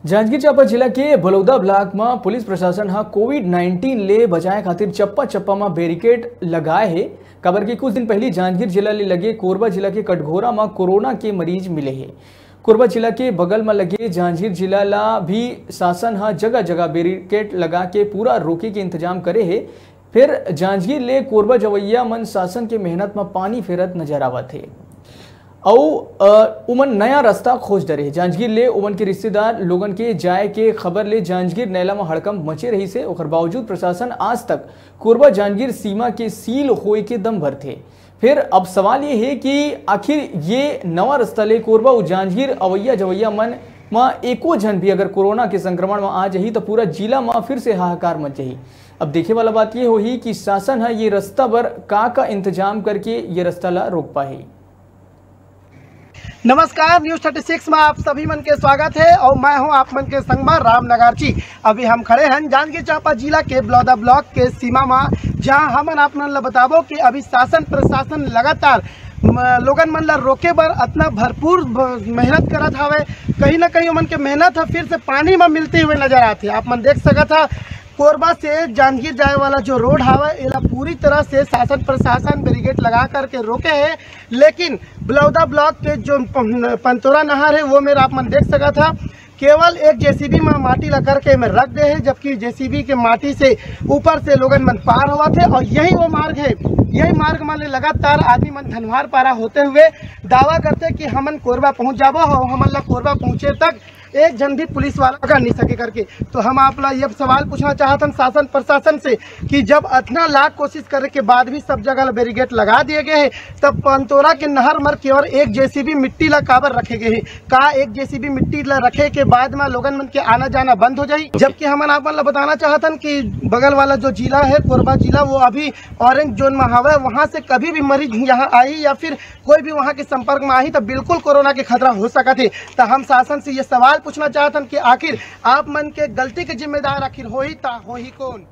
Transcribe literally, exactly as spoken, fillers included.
जांजगीर चांपा जिला के बलौदा ब्लॉक म पुलिस प्रशासन ह कोविड नाइनटीन ले बचाए खातिर चप्पा चप्पा म बैरिकेड लगाए हे, काबर कि कुछ दिन पहिली जांजगीर जिला ले लगे कोरबा जिला के कटघोरा म कोरोना के मरीज मिले हे। कोरबा जिला के बगल म लगे जांजगीर जिला ला भी शासन ह जगह जगह बैरिकेड लगा के पूरा रोके के इंतजाम करे हे। फिर जांजगीर ले कोरबा जवैया मन शासन के मेहनत म पानी फेरत नजर आवत हे। अउ उमन नया रास्ता खोज डरे हे। जांजगीर ले उमन के रिश्तेदार लोगन के जाए के खबर ले जांजगीर नैला म हड़कंप मचे रहिस हे। ओकर बावजूद प्रशासन आज तक कोरबा जांजगीर सीमा के सील होए के दम भरथे। फिर अब सवाल ये हे कि आखिर ये नवा रास्ता ले कोरबा अउ जांजगीर अवैया जवैया मन म एको झन भी अगर कोरोना के संक्रमण म आ जाही, त पूरा जिला म फिर से हाहाकार मच जाही। अब देखे वाला बात ये होही कि शासन ह ये रास्ता बर का का इंतजाम करके ये रास्ता ला रोक पाही। नमस्कार, न्यूज़ थर्टी सिक्स में आप सभी मन के स्वागत है और मैं हूं आप मन के संग में राम नगारची। अभी हम खड़े हैं जांजगीर चांपा जिला के बलौदा ब्लॉक के सीमा में, जहां हमन आप मन ला बताबो कि अभी शासन प्रशासन लगातार म-, लोगन मन ला रोके बर अतना भरपूर ब-, मेहनत करत हावे। कहीं ना कहीं ओमन के मेहनत ह फिर से पानी में मिलते हुए नजर आथे। आप मन देख सकत हा, कोरबा से जांजगीर जाए वाला जो रोड हावे, एला पूरी तरह से शासन प्रशासन बैरिकेड लगा करके रोके हे। लेकिन बलौदा ब्लॉक के जो पं-, पंतोरा नहर है, वो मेर आप मन देख सकत हा, केवल एक जेसीबी में माटी ला करके में रख दे है, जबकि जेसीबी के माटी से ऊपर से लोगन मन पार होवत हे। और यही वो मार्ग है, यही मार्ग में ले लगातार आदमी मन धनवार पारा होते हुए दावा करथे कि हमन कोरबा पहुंच जाबो, और हमन ला कोरबा पहुंचे तक एक झन भी पुलिस वाला पकड़ नहीं सके करके। तो हम आप ला ये सवाल पूछना चाहत हन शासन प्रशासन से कि जब अतना लाख कोशिश करे के बाद भी सब जगह ला बैरिकेड लगा दिए गए हैं, तब पंतोरा के नहर मर केवल एक जेसीबी मिट्टी ला काबर रखे गए हैं? का एक जेसीबी मिट्टी ला रखे के बाद में लोगन मन के आना जाना बंद हो जाही? जबकि हमन आप मन ला बताना चाहत हन कि बगल वाला जो जिला है कोरबा जिला, वो अभी ऑरेंज जोन में हवे। वहां से कभी भी मरीज यहाँ आई या फिर कोई भी वहां के संपर्क में आही, तो बिल्कुल कोरोना के खतरा हो सकत है। तो हम शासन से ये सवाल पूछना चाहत हन कि आखिर आप मन के गलती के जिम्मेदार आखिर होही ता होही कौन?